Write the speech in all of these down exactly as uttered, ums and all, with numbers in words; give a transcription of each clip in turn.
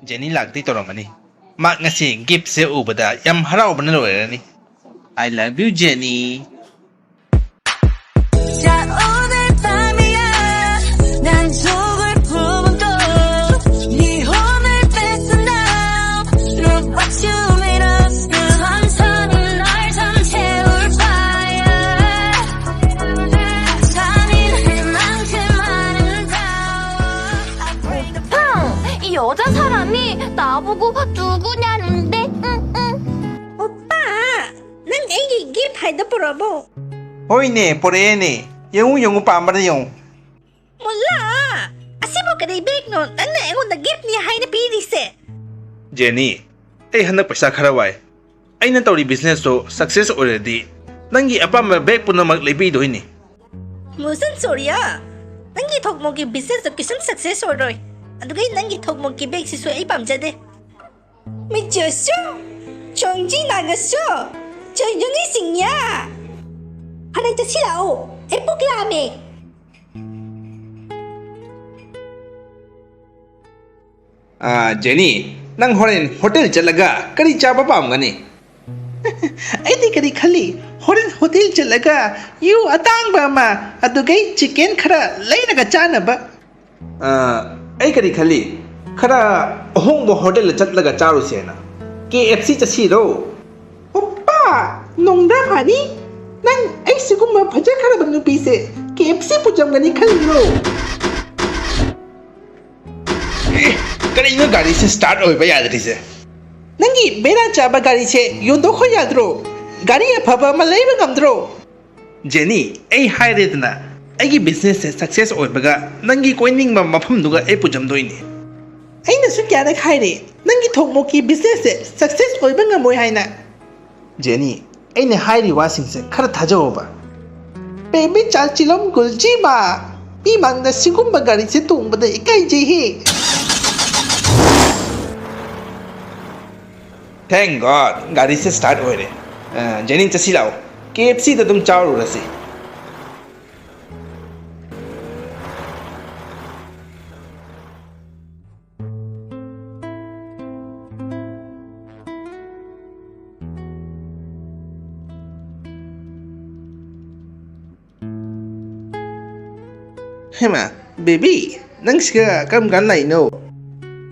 Jenny ꯂꯥꯛꯇꯤ ꯇꯧꯔꯝꯃꯅꯤ꯫ ꯃꯥ ꯉꯁꯤ ꯒꯤꯐꯁꯦ ꯎꯕꯗ ꯌꯥꯝ ꯍꯔꯥꯎꯕꯅ ꯂꯣꯏꯔꯅꯤ꯫ I love you, Jenny. 자, 오늘 밤이야. 난 속을 품은 또 네 오늘 뺏은 날. Look what you made us. 그 함성이 날 잠재울 fire. 잠이 들 만큼 아름다워. I bring the 이 여자 사람이 나보고 누구냐는데, 응, 응. 오빠, ꯅꯪ ꯑꯩꯒꯤ ꯒꯤꯐ ꯍꯥꯏꯗꯣ ꯄꯨꯔꯛꯑꯕꯣ? ꯍꯣꯏꯅꯦ, ꯄꯣꯔꯛꯑꯦꯅꯦ꯫ ꯌꯦꯡꯉꯨ, ꯌꯦꯡꯉꯨ, ꯄꯥꯝꯕ꯭ꯔꯥ ꯌꯦꯡꯉꯨ꯫ ꯃꯨꯜꯂꯥ, ꯑꯁꯤꯕꯨ ꯀꯔꯤ ꯕꯦꯒꯅꯣ? ꯅꯪꯅ ꯑꯩꯉꯣꯟꯗ ꯒꯤꯐꯅꯤ ꯍꯥꯏꯅ ꯄꯤꯔꯤꯁꯦ? ꯖꯦꯅꯤ, ꯑꯩ ꯍꯟꯗꯛ ꯄꯩꯁꯥ ꯈꯔ ꯋꯥꯏ꯫ ꯑꯩꯅ ꯇꯧꯔꯤ ꯕꯤꯖꯤꯅꯦꯁꯇꯣ ꯁꯛꯁꯦꯁ ꯑꯣꯏꯔꯗꯤ ꯅꯪꯒꯤ ꯑꯄꯥꯝꯕ ꯕꯦꯒ ꯄꯨꯝꯅꯃꯛ ꯂꯩꯕꯤꯗꯣꯏꯅꯤ꯫ ꯃꯨꯁꯟ ꯁꯣꯔꯤꯌꯥ, ꯅꯪꯒꯤ ꯊꯣꯛꯃꯣꯛꯀꯤ ꯕꯤꯖꯤꯅꯦꯁꯇꯣ ꯀꯩꯁꯨꯝ ꯁꯛꯁꯦꯁ ꯑꯣꯏꯔꯣꯏ꯫ ꯑꯗꯨꯒ ꯅꯪꯒꯤ ꯊꯣꯛꯃꯣꯛꯀꯤ ꯕꯦꯒꯁꯤꯁꯨ ꯑꯩ ꯄꯥꯝꯖꯗꯦ꯫ ꯃꯤꯆꯣꯁꯨ, ꯆꯣꯡꯖꯤ ꯅꯥꯒꯁꯨ, ꯆꯣꯡꯖꯨꯅꯤ ꯁꯤꯡꯌꯥ꯫ ꯍꯟꯗꯛ ꯆꯠꯁꯤ ꯂꯥꯛꯑꯣ, ꯑꯩ ꯄꯨꯛ ꯂꯥꯝꯃꯦ꯫ ꯑꯥ, ꯖꯦꯅꯤ, ꯅꯪ ꯍꯣꯔꯦꯟ ꯍꯣꯇꯦꯜ ꯆꯠꯂꯒ ꯀꯔꯤ ꯆꯥꯕ ꯄꯥꯝꯒꯅꯤ? ꯑꯩꯗꯤ ꯀꯔꯤ ꯈꯜꯂꯤ, ꯍꯣꯔꯦꯟ ꯍꯣꯇꯦꯜ ꯆꯠꯂꯒ ꯌꯨ ꯑꯇꯥꯡꯕ ꯑꯃ, ꯑꯗꯨꯒ ꯆꯤꯀꯦꯟ ꯈꯔ ꯂꯩꯔꯒ ꯆꯥꯅꯕ꯫ ꯑꯥ, ꯑꯩ ꯀꯔꯤ ꯈꯜꯂꯤ, ꯈꯔ ꯑꯍꯣꯡꯕ ꯍꯣꯇꯦꯜꯗ ꯆꯠꯂꯒ ꯆꯥꯔꯨꯁꯦꯅ꯫ ꯀꯦ ꯑꯦꯐ ꯁꯤ ꯆꯠꯁꯤꯔꯣ? ꯑꯣꯄꯥ, ꯅꯣꯡꯗꯥ ꯐꯥꯅꯤ? ꯅꯪ ꯑꯩ ꯁꯤꯒꯨꯝꯕ ꯐꯖꯈ꯭ꯔꯕ ꯅꯨꯄꯤꯁꯦ ꯀꯦ ꯑꯦꯐ ꯁꯤ ꯄꯨꯖꯝꯒꯅꯤ ꯈꯜꯂꯤꯔꯣ? ꯑꯦ, ꯀꯔꯤꯅꯣ ꯒꯥꯔꯤꯁꯦ ꯁ꯭ꯇꯥꯔꯠ ꯑꯣꯏꯕ ꯌꯥꯗ꯭ꯔꯤꯁꯦ? ꯅꯪꯒꯤ ꯕꯦꯔꯥ ꯆꯥꯕ ꯒꯥꯔꯤꯁꯦ ꯌꯣꯟꯊꯣꯛꯈꯣ ꯌꯥꯗ꯭ꯔꯣ? ꯒꯥꯔꯤ ꯑꯐꯕ ꯑꯃ ꯂꯩꯕ ꯉꯝꯗ꯭ꯔꯣ? ꯖꯦꯅꯤ, ꯑꯩ ꯍꯥꯏꯔꯦꯗꯅ, ꯑꯩꯒꯤ ꯕꯤꯖꯤꯅꯦꯁꯁꯦ ꯁꯛꯁꯦꯁ ꯑꯣꯏꯕꯒ ꯅꯪꯒꯤ ꯀꯣꯏꯅꯤꯡꯕ ꯃꯐꯝꯗꯨꯒ ꯑꯩ ꯄꯨꯖꯝꯗꯣꯏꯅꯤ꯫ ꯑꯩꯅꯁꯨ ꯀꯌꯥꯔꯛ ꯍꯥꯏꯔꯦ, ꯅꯪꯒꯤ ꯊꯣꯛꯃꯣꯛꯀꯤ ꯕꯤꯖꯤꯅꯦꯁꯁꯦ ꯁꯛꯁꯦꯁ ꯑꯣꯏꯕ ꯉꯝꯃꯣꯏ ꯍꯥꯏꯅ꯫ ꯖꯦꯅꯤ, ꯑꯩꯅ ꯍꯥꯏꯔꯤ ꯋꯥꯁꯤꯡꯁꯦ ꯈꯔ ꯊꯥꯖꯧꯕ꯫ ꯄꯦꯃꯤ ꯆꯥꯜꯆꯤꯂꯣꯝ ꯒꯨꯜꯖꯤꯃꯥ, ꯃꯤ ꯃꯥꯡꯗ ꯁꯤꯒꯨꯝꯕ ꯒꯥꯔꯤꯁꯦ ꯇꯣꯡꯕꯗ ꯏꯀꯥꯏꯖꯩꯍꯦ꯫ Thank God, ꯒꯥꯔꯤꯁꯦ ꯁ꯭ꯇꯥꯔꯠ ꯑꯣꯏꯔꯦ꯫ ꯑ, ꯖꯦꯅꯤ, ꯆꯠꯁꯤ ꯂꯥꯛꯑꯣ, ꯀꯦ ꯑꯦꯐ ꯁꯤꯗ ꯑꯗꯨꯝ ꯆꯥꯔꯨꯔꯁꯤ꯫ ꯍꯦꯃ, ꯕꯦꯕꯤ, ꯅꯪ ꯁꯤꯒ ꯀꯔꯝ ꯀꯥꯟ ꯂꯥꯛꯏꯅꯣ?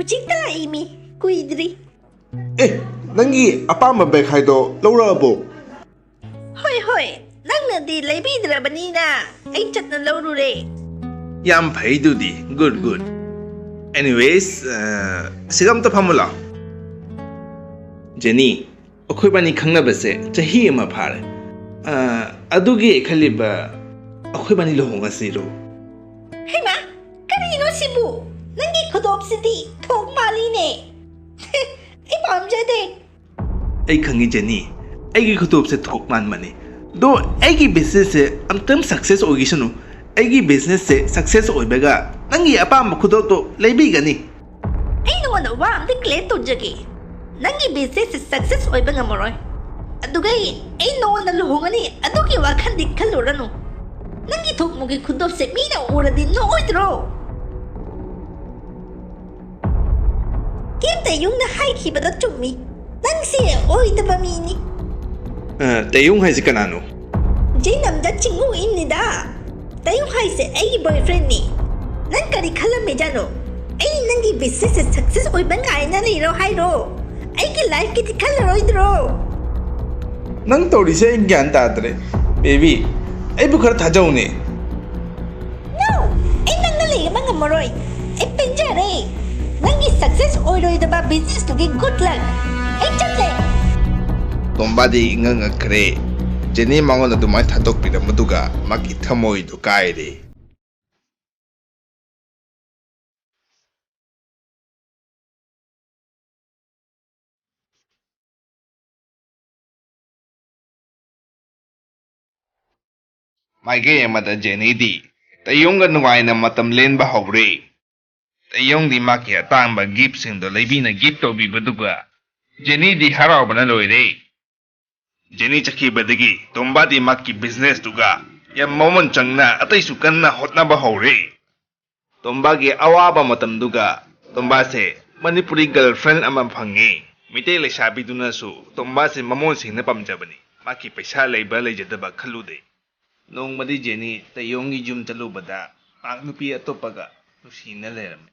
ꯍꯧꯖꯤꯛꯇ ꯂꯥꯛꯏꯃꯤ, ꯀꯨꯏꯗ꯭ꯔꯤ꯫ ꯑꯦ, ꯅꯪꯒꯤ ꯑꯄꯥꯝꯕ ꯕꯦꯛ ꯍꯥꯏꯗꯣ ꯂꯧꯔꯛꯑꯕꯣ? ꯍꯣꯏ, ꯍꯣꯏ, ꯅꯪꯅꯗꯤ ꯂꯩꯕꯤꯗ꯭ꯔꯕꯅꯤꯅ ꯑꯩ ꯆꯠꯅ ꯂꯧꯔꯨꯔꯦ꯫ ꯌꯥꯝ ꯐꯩꯗꯨꯗꯤ, good, good. Anyways, ꯑ, ꯁꯤꯒ ꯑꯝꯇ ꯐꯝꯃꯨ ꯂꯥꯎ꯫ ꯖꯦꯅꯤ, ꯑꯩꯈꯣꯏꯕꯥꯅꯤ ꯈꯪꯅꯕꯁꯦ ꯆꯍꯤ ꯑꯃ ꯐꯥꯔꯦ꯫ ꯑ, ꯑꯗꯨꯒꯤ ꯑꯩ ꯈꯜꯂꯤꯕ, ꯑꯩꯈꯣꯏꯕꯥꯅꯤ ꯂꯨꯍꯣꯡꯉꯁꯤꯔꯣ? ꯍꯩꯃꯥ, ꯀꯔꯤꯅꯣ ꯁꯤꯕꯨ? ꯅꯪꯒꯤ ꯈꯨꯗꯣꯞꯁꯤꯗꯤ ꯊꯣꯛ ꯃꯥꯜꯂꯤꯅꯦ꯫ ꯑꯩ ꯄꯥꯝꯖꯗꯦ꯫ ꯑꯩ ꯈꯪꯉꯤ ꯖꯦꯅꯤ, ꯑꯩꯒꯤ ꯈꯨꯗꯣꯞꯁꯦ ꯊꯣꯛ ꯃꯥꯟꯕꯅꯤ꯫ ꯑꯗꯣ ꯑꯩꯒꯤ ꯕꯤꯖꯤꯅꯦꯁꯁꯦ ꯑꯝꯇꯪ ꯁꯛꯁꯦꯁ ꯑꯣꯏꯈꯤꯁꯅꯨ꯫ ꯑꯩꯒꯤ ꯕꯤꯖꯤꯅꯦꯁꯁꯦ ꯁꯛꯁꯦꯁ ꯑꯣꯏꯕꯒ ꯅꯪꯒꯤ ꯑꯄꯥꯝꯕ ꯈꯨꯗꯣꯞꯇꯣ ꯂꯩꯕꯤꯒꯅꯤ꯫ ꯑꯩ ꯅꯉꯣꯟꯗ ꯋꯥ ꯑꯝꯇ ꯀ꯭ꯂꯤꯌꯔ ꯇꯧꯖꯒꯦ꯫ ꯅꯪꯒꯤ ꯕꯤꯖꯤꯅꯦꯁꯁꯦ ꯁꯛꯁꯦꯁ ꯑꯣꯏꯕ ꯉꯝꯃꯔꯣꯏ꯫ ꯑꯗꯨꯒ ꯑꯩ, ꯑꯩ ꯅꯉꯣꯟꯗ ꯂꯨꯍꯣꯡꯉꯅꯤ, ꯑꯗꯨꯒꯤ ꯋꯥꯈꯜꯗꯤ ꯈꯜꯂꯨꯔꯅꯨ꯫ ꯅꯪꯒꯤ ꯊꯣꯛꯃꯣꯒꯤ ꯈꯨꯗꯣꯞꯁꯦ ꯃꯤꯅ ꯎꯔꯗꯤ ꯅꯣꯛꯑꯣꯏꯗ꯭ꯔꯣ? ꯀꯦꯝ ꯇꯌꯨꯡꯅ ꯍꯥꯏꯈꯤꯕꯗꯣ ꯆꯨꯝꯃꯤ꯫ ꯅꯪꯁꯦ ꯑꯣꯏꯗꯕ ꯃꯤꯅꯤ꯫ ꯑ, ꯇꯌꯨꯡ ꯍꯥꯏꯁꯤ ꯀꯅꯥꯅꯣ? ꯖꯦꯅꯝꯗ ꯆꯤꯡꯉꯨ ꯏꯟꯅꯤꯗ꯫ ꯇꯌꯨꯡ ꯍꯥꯏꯁꯦ ꯑꯩꯒꯤ ꯕꯣꯏꯐ꯭ꯔꯦꯟꯅꯤ꯫ ꯅꯪ ꯀꯔꯤ ꯈꯜꯂꯝꯃꯤꯖꯥꯠꯅꯣ? ꯑꯩ ꯅꯪꯒꯤ ꯕꯤꯖꯤꯅꯦꯁꯁꯦ ꯁꯛꯁꯦꯁ ꯑꯣꯏꯕ ꯉꯥꯏꯅ ꯂꯩꯔꯣ ꯍꯥꯏꯔꯣ? ꯑꯩꯒꯤ ꯂꯥꯏꯐꯀꯤꯗꯤ ꯈꯜꯂꯔꯣꯏꯗ꯭ꯔꯣ? ꯅꯪ ꯇꯧꯔꯤꯁꯦ ꯑꯩ ꯒ꯭ꯌꯥꯟ ꯇꯥꯗ꯭ꯔꯦ꯫ ꯕꯦꯕꯤ, ꯑꯩꯕꯨ ꯈꯔ ꯊꯥꯖꯧꯅꯦ꯫ No! ꯑꯩ ꯅꯪꯅ ꯂꯩꯕ ꯉꯝꯃꯔꯣꯏ꯫ ꯑꯩ ꯄꯦꯟꯖꯔꯦ꯫ ꯅꯪꯒꯤ ꯁꯛꯁꯦꯁ ꯑꯣꯏꯔꯣꯏꯗꯕ ꯕꯤꯖꯤꯅꯦꯁꯇꯨꯒꯤ ꯒꯨꯗ ꯂꯛ꯫ ꯑꯩ ꯆꯠꯂꯦ꯫ ꯇꯣꯝꯕꯥꯗꯤ ꯏꯉꯛ ꯉꯛꯈ꯭ꯔꯦ꯫ ꯖꯦꯅꯤ ꯃꯉꯣꯟꯗ ꯑꯗꯨꯃꯥꯏꯅ ꯊꯥꯗꯣꯛꯄꯤꯔꯝꯕꯗꯨꯒ ꯃꯥꯒꯤ ꯊꯃꯣꯏꯗꯨ ꯀꯥꯏꯔꯦ꯫ ꯃꯥꯏꯀꯩ ꯑꯃꯗ ꯖꯦꯅꯤꯗꯤ ꯇꯌꯣꯡꯒ ꯅꯨꯡꯉꯥꯏꯅ ꯃꯇꯝ ꯂꯦꯟꯕ ꯍꯧꯔꯦ꯫ ꯇꯌꯣꯡꯗꯤ ꯃꯥꯒꯤ ꯑꯇꯥꯡꯕ ꯒꯤꯐꯁꯤꯡꯗꯣ ꯂꯩꯕꯤꯅ ꯒꯤꯐ ꯇꯧꯕꯤꯕꯗꯨꯒ ꯖꯦꯅꯤꯗꯤ ꯍꯔꯥꯎꯕꯅ ꯂꯣꯏꯔꯦ꯫ ꯖꯦꯅꯤ ꯆꯠꯈꯤꯕꯗꯒꯤ ꯇꯣꯝꯕꯥꯗꯤ ꯃꯥꯒꯤ ꯕꯤꯖꯤꯅꯦꯁꯇꯨꯒ ꯌꯥꯝ ꯃꯃꯜ ꯆꯪꯅ ꯑꯇꯩꯁꯨ ꯀꯟꯅ ꯍꯣꯠꯅꯕ ꯍꯧꯔꯦ꯫ ꯇꯣꯝꯕꯥꯒꯤ ꯑꯋꯥꯕ ꯃꯇꯝꯗꯨꯒ ꯇꯣꯝꯕꯥꯁꯦ ꯃꯅꯤꯄꯨꯔꯤ ꯒꯔꯜꯐ꯭ꯔꯦꯟ ꯑꯃ ꯐꯪꯉꯤ꯫ ꯃꯤꯇꯩ ꯂꯩꯁꯥꯕꯤꯗꯨꯅꯁꯨ ꯇꯣꯝꯕꯥꯁꯦ ꯃꯃꯣꯟ ꯁꯤꯡꯅ ꯄꯥꯝꯖꯕꯅꯤ꯫ ꯃꯥꯒꯤ ꯄꯩꯁꯥ ꯂꯩꯕ ꯂꯩꯖꯗꯕ ꯈꯜꯂꯨꯗꯦ꯫ ꯅꯣꯡꯃꯗꯤ ꯖꯦꯅꯤ ꯇꯌꯣꯡꯒꯤ ꯌꯨꯝ ꯆꯠꯂꯨꯕꯗ ꯄꯥꯛ ꯅꯨꯄꯤ ꯑꯇꯣꯞꯄꯒ ꯅꯨꯡꯁꯤꯅ ꯂꯩꯔꯝꯃꯤ꯫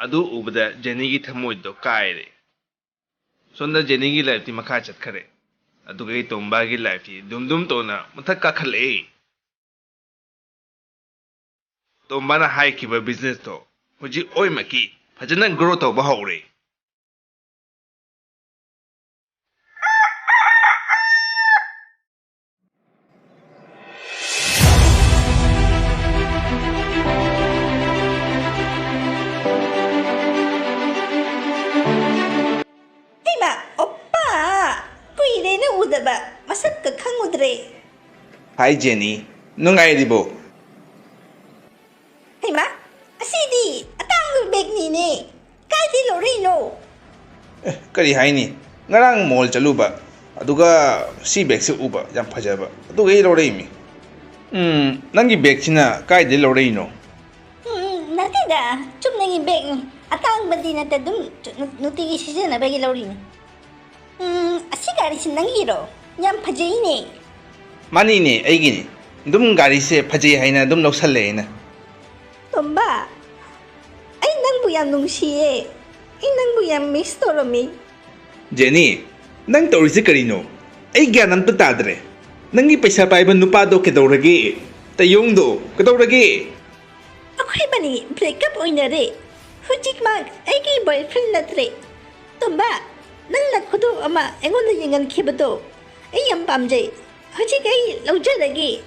ꯑꯗꯨ ꯎꯕꯗ ꯖꯦꯅꯤꯒꯤ ꯊꯃꯣꯏꯗꯣ ꯀꯥꯏꯔꯦ꯫ ꯁꯣꯝꯗ ꯖꯦꯅꯤꯒꯤ ꯂꯥꯏꯐꯇꯤ ꯃꯈꯥ ꯆꯠꯈꯔꯦ꯫ ꯑꯗꯨꯒ ꯑꯩ ꯇꯣꯝꯕꯒꯤ ꯂꯥꯏꯐꯇꯤ ꯗꯨꯝ ꯗꯨꯝ ꯇꯧꯅ ꯃꯊꯛ ꯀꯥꯈꯠꯂꯛꯑꯦ꯫ ꯇꯣꯝꯕꯅ ꯍꯥꯏꯈꯤꯕ ꯕꯤꯖꯤꯅꯦꯁꯇꯣ ꯍꯧꯖꯤꯛ ꯑꯣꯏꯃꯛꯀꯤ ꯐꯖꯅ ꯒ꯭ꯔꯣ ꯇꯧꯕ ꯍꯧꯔꯦ꯫ ꯍꯩꯃꯥ, ꯑꯣꯄꯥ! ꯀꯨꯏꯔꯦꯅ ꯎꯗꯕ, ꯃꯁꯛꯀ ꯈꯪꯉꯨꯗ꯭ꯔꯦ꯫ ꯍꯥꯏ ꯖꯦꯅꯤ, ꯅꯨꯡꯉꯥꯏꯔꯤꯕꯣ? ꯍꯩꯃꯥ, ꯑꯁꯤꯗꯤ ꯑꯇꯥꯡꯕ ꯕꯦꯒꯅꯤꯅꯦ꯫ ꯀꯥꯏꯗꯩ ꯂꯧꯔꯛꯏꯅꯣ? ꯑꯦ, ꯀꯔꯤ ꯍꯥꯏꯅꯤ? ꯉꯔꯥꯡ ꯃꯣꯜ ꯆꯠꯂꯨꯕ, ꯑꯗꯨꯒ ꯁꯤ ꯕꯦꯒꯁꯦ ꯎꯕ, ꯌꯥꯝ ꯐꯖꯕ, ꯑꯗꯨꯒꯤ ꯂꯧꯔꯛꯏꯃꯤ꯫ ꯎꯝ, ꯅꯪꯒꯤ ꯕꯦꯒꯁꯤꯅ ꯀꯥꯏꯗꯩ ꯂꯧꯔꯛꯏꯅꯣ? ꯎꯝ, ꯅꯠꯇꯦꯗ, ꯆꯨꯝꯅꯒꯤ ꯕꯦꯒꯅꯤ꯫ ꯑꯇꯥꯡꯕꯗꯤ ꯅꯠꯇꯦ, ꯑꯗꯨꯝ ꯆꯨ-, ꯅꯨ-, ꯅꯨꯡꯇꯤꯒꯤ ꯁꯤꯖꯤꯟꯅꯕꯒꯤ ꯂꯧꯔꯤꯅꯤ꯫ ꯎꯝ, ꯑꯁꯤ ꯒꯥꯔꯤꯁꯤ ꯅꯪꯒꯤꯔꯣ? ꯌꯥꯝ ꯐꯖꯩꯅꯦ꯫ ꯃꯥꯅꯤꯅꯦ, ꯑꯩꯒꯤꯅꯤ꯫ ꯑꯗꯨꯝ ꯒꯥꯔꯤꯁꯦ ꯐꯖꯩ ꯍꯥꯏꯅ ꯑꯗꯨꯝ ꯂꯧꯁꯜꯂꯦ ꯑꯩꯅ꯫ ꯇꯣꯝꯕ, ꯑꯩ ꯅꯪꯕꯨ ꯌꯥꯝ ꯅꯨꯡꯁꯤꯌꯦ꯫ ꯑꯩ ꯅꯪꯕꯨ ꯌꯥꯝ ꯃꯤꯁ ꯇꯧꯔꯝꯃꯤ꯫ ꯖꯦꯅꯤ, ꯅꯪ ꯇꯧꯔꯤꯁꯦ ꯀꯔꯤꯅꯣ? ꯑꯩ ꯒ꯭ꯌꯥꯟ ꯑꯝꯇ ꯇꯥꯗ꯭ꯔꯦ꯫ ꯅꯪꯒꯤ ꯄꯩꯁꯥ ꯄꯥꯏꯕ ꯅꯨꯄꯥꯗꯣ ꯀꯩꯗꯧꯔꯒꯦ? ꯇꯌꯣꯡꯗꯣ ꯀꯩꯗꯧꯔꯒꯦ? ꯑꯩꯈꯣꯏꯕꯥꯅꯤ ꯕ꯭ꯔꯦꯛꯑꯞ ꯑꯣꯏꯅꯔꯦ꯫ ꯍꯧꯖꯤꯛ ꯃꯥ ꯑꯩꯒꯤ ꯕꯣꯏꯐ꯭ꯔꯦꯟ ꯅꯠꯇ꯭ꯔꯦ꯫ ꯇꯣꯝꯕ, ꯅꯪꯅ ꯈꯨꯗꯣꯞ ꯑꯃ ꯑꯩꯉꯣꯟꯗ ꯌꯦꯡꯍꯟꯈꯤꯕꯗꯣ ꯑꯩ ꯌꯥꯝ ꯄꯥꯝꯖꯩ꯫ ꯍꯧꯖꯤꯛ ꯑꯩ ꯂꯧꯖꯔꯒꯦ꯫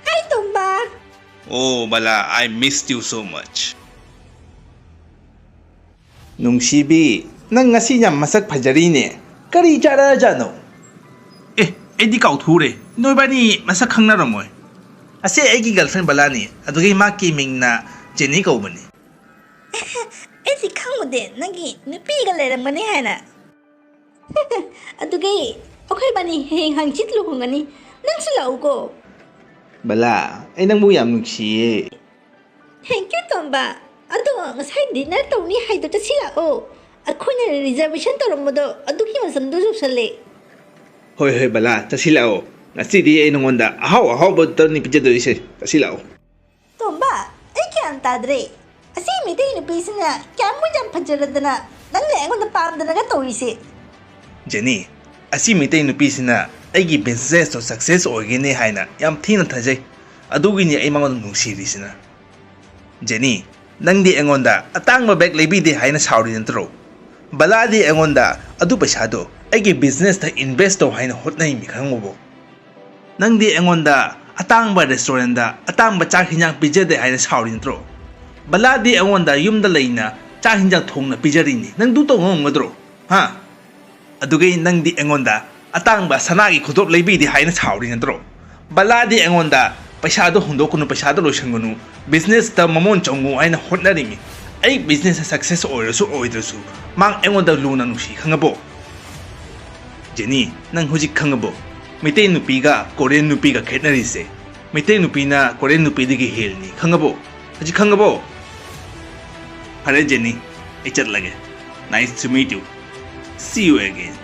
ꯍꯥꯏ ꯇꯣꯝꯕ꯫ Oh, Bala, I missed you so much. ꯅꯨꯡꯁꯤꯕꯤ, ꯅꯪ ꯉꯁꯤ ꯌꯥꯝ ꯃꯁꯛ ꯐꯖꯔꯤꯅꯦ꯫ ꯀꯔꯤ ꯆꯥꯔꯖꯥꯠꯅꯣ? ꯑꯦ, ꯑꯩꯗꯤ ꯀꯥꯎꯊꯣꯛꯎꯔꯦ꯫ ꯅꯣꯏꯕꯥꯅꯤ ꯃꯁꯛ ꯈꯪꯅꯔꯝꯃꯣꯏ꯫ ꯑꯁꯤ ꯑꯩꯒꯤ ꯒꯔꯜꯐ꯭ꯔꯦꯟ ꯕꯂꯥꯅꯤ, ꯑꯗꯨꯒꯤ ꯃꯥꯒꯤ ꯃꯤꯡꯅ ꯖꯦꯅꯤ ꯀꯧꯕꯅꯤ꯫ ꯑꯩꯗꯤ ꯈꯪꯉꯨꯗꯦ ꯅꯪꯒꯤ ꯅꯨꯄꯤꯒ ꯂꯩꯔꯝꯒꯅꯤ ꯍꯥꯏꯅ꯫ ꯑꯗꯨꯒꯤ ꯑꯩꯈꯣꯏꯕꯥꯅꯤ ꯍꯌꯦꯡ ꯍꯪꯆꯤꯠ ꯂꯨꯍꯣꯡꯒꯅꯤ꯫ ꯅꯪꯁꯨ ꯂꯥꯛꯎꯀꯣ꯫ ꯕꯂꯥ, ꯑꯩ ꯅꯪꯕꯨ ꯌꯥꯝ ꯅꯨꯡꯁꯤꯌꯦ꯫ Thank you, ꯇꯣꯝꯕ꯫ ꯑꯗꯣ ꯉꯁꯥꯏ ꯗꯤꯟꯅꯔ ꯇꯧꯅꯤ ꯍꯥꯏꯗꯣ ꯆꯠꯁꯤ ꯂꯥꯛꯑꯣ꯫ ꯑꯩꯈꯣꯏꯅ ꯔꯤꯖꯔꯕꯦꯁꯟ ꯇꯧꯔꯝꯕꯗꯣ ꯑꯗꯨꯒꯤ ꯃꯇꯝꯗꯣ ꯌꯧꯁꯜꯂꯦ꯫ ꯍꯣꯏ, ꯍꯣꯏ, ꯕꯂꯥ, ꯆꯠꯁꯤ ꯂꯥꯛꯑꯣ꯫ ꯉꯁꯤꯗꯤ ꯑꯩ ꯅꯉꯣꯟꯗ ꯑꯍꯥꯎ ꯑꯍꯥꯎꯕꯇꯅꯤ ꯄꯤꯖꯗꯣꯏꯁꯦ꯫ ꯉꯁꯤ ꯂꯥꯛꯑꯣ꯫ ꯇꯣꯝꯕ, ꯑꯩ ꯒ꯭ꯌꯥꯟ ꯇꯥꯗ꯭ꯔꯦ꯫ ꯑꯁꯤ ꯃꯤꯇꯩ ꯅꯨꯄꯤꯁꯤꯅ ꯀꯌꯥꯃꯨꯛ ꯌꯥꯝ ꯐꯖꯔꯗꯅ ꯅꯪꯅ ꯑꯩꯉꯣꯟꯗ ꯄꯥꯝꯗꯅꯒ ꯇꯧꯔꯤꯁꯦ? ꯖꯦꯅꯤ, ꯑꯁꯤ ꯃꯤꯇꯩ ꯅꯨꯄꯤꯁꯤꯅ ꯑꯩꯒꯤ ꯕꯤꯖꯤꯅꯦꯁꯇꯣ ꯁꯛꯁꯦꯁ ꯑꯣꯏꯒꯅꯤ ꯍꯥꯏꯅ ꯌꯥꯝ ꯊꯤꯅ ꯊꯥꯖꯩ꯫ ꯑꯗꯨꯒꯤꯅꯤ ꯑꯩ ꯃꯉꯣꯟꯗ ꯅꯨꯡꯁꯤꯔꯤꯁꯤꯅ꯫ ꯖꯦꯅꯤ, ꯅꯪꯗꯤ ꯑꯩꯉꯣꯟꯗ ꯑꯇꯥꯡꯕ ꯕꯦꯒ ꯂꯩꯕꯤꯗꯦ ꯍꯥꯏꯅ ꯁꯥꯎꯔꯤ ꯅꯠꯇ꯭ꯔꯣ? ꯕꯂꯥꯗꯤ ꯑꯩꯉꯣꯟꯗ ꯑꯗꯨ ꯄꯩꯁꯥꯗꯣ ꯑꯩꯒꯤ ꯕꯤꯖꯤꯅꯦꯁꯇ ꯏꯟꯚꯦꯁ ꯇꯧ ꯍꯥꯏꯅ ꯍꯣꯠꯅꯔꯤꯃꯤ, ꯈꯪꯉꯕꯣ? ꯅꯪꯗꯤ ꯑꯩꯉꯣꯟꯗ ꯑꯇꯥꯡꯕ ꯔꯦꯁꯇꯨꯔꯦꯟꯗ ꯑꯇꯥꯡꯕ ꯆꯥꯛ ꯍꯤꯟꯖꯥꯡ ꯄꯤꯖꯗꯦ ꯍꯥꯏꯅ ꯁꯥꯎꯔꯤ ꯅꯠꯇ꯭ꯔꯣ? ꯕꯂꯥꯗꯤ ꯑꯩꯉꯣꯟꯗ ꯌꯨꯝꯗ ꯂꯩꯅ ꯆꯥꯛ ꯍꯤꯟꯖꯥꯡ ꯊꯣꯡꯅ ꯄꯤꯖꯔꯤꯅꯤ꯫ ꯅꯪ ꯑꯗꯨ ꯇꯧꯕ ꯉꯝꯒꯗ꯭ꯔꯣ? ꯍꯥ? ꯑꯗꯨꯒꯤ ꯅꯪꯗꯤ ꯑꯩꯉꯣꯟꯗ ꯑꯇꯥꯡꯕ ꯁꯅꯥꯒꯤ ꯈꯨꯗꯣꯞ ꯂꯩꯕꯤꯗꯦ ꯍꯥꯏꯅ ꯁꯥꯎꯔꯤ ꯅꯠꯇ꯭ꯔꯣ? ꯕꯂꯥꯗꯤ ꯑꯩꯉꯣꯟꯗ ꯄꯩꯁꯥꯗꯣ ꯍꯨꯟꯗꯣꯛꯀꯅꯨ, ꯄꯩꯁꯥꯗꯣ ꯂꯣꯏꯁꯟꯒꯅꯨ, ꯕꯤꯖꯤꯅꯦꯁꯇ ꯃꯃꯣꯟ ꯆꯪꯉꯨ ꯍꯥꯏꯅ ꯍꯣꯠꯅꯔꯤꯃꯤ꯫ ꯑꯩ ꯕꯤꯖꯤꯅꯦꯁꯇ ꯁꯛꯁꯦꯁ ꯑꯣꯏꯔꯁꯨ ꯑꯣꯏꯗ꯭ꯔꯁꯨ ꯃꯥ ꯑꯩꯉꯣꯟꯗ ꯂꯨꯅ ꯅꯨꯡꯁꯤ, ꯈꯪꯉꯕꯣ? ꯖꯦꯅꯤ, ꯅꯪ ꯍꯧꯖꯤꯛ ꯈꯪꯉꯕꯣ? ꯃꯩꯇꯩ ꯅꯨꯄꯤꯒ ꯀꯣꯔꯤꯌꯟ ꯅꯨꯄꯤꯒ ꯈꯦꯠꯅꯔꯤꯁꯦ, ꯃꯩꯇꯩ ꯅꯨꯄꯤꯅ ꯀꯣꯔꯤꯌꯟ ꯅꯨꯄꯤꯗꯒꯤ ꯍꯦꯜꯂꯤꯅꯤ, ꯈꯪꯉꯕꯣ? ꯍꯧꯖꯤꯛ ꯈꯪꯉꯕꯣ? ꯐꯔꯦ ꯖꯦꯅꯤ, ꯑꯩ ꯆꯠꯂꯒꯦ꯫ Nice to meet you. See you again.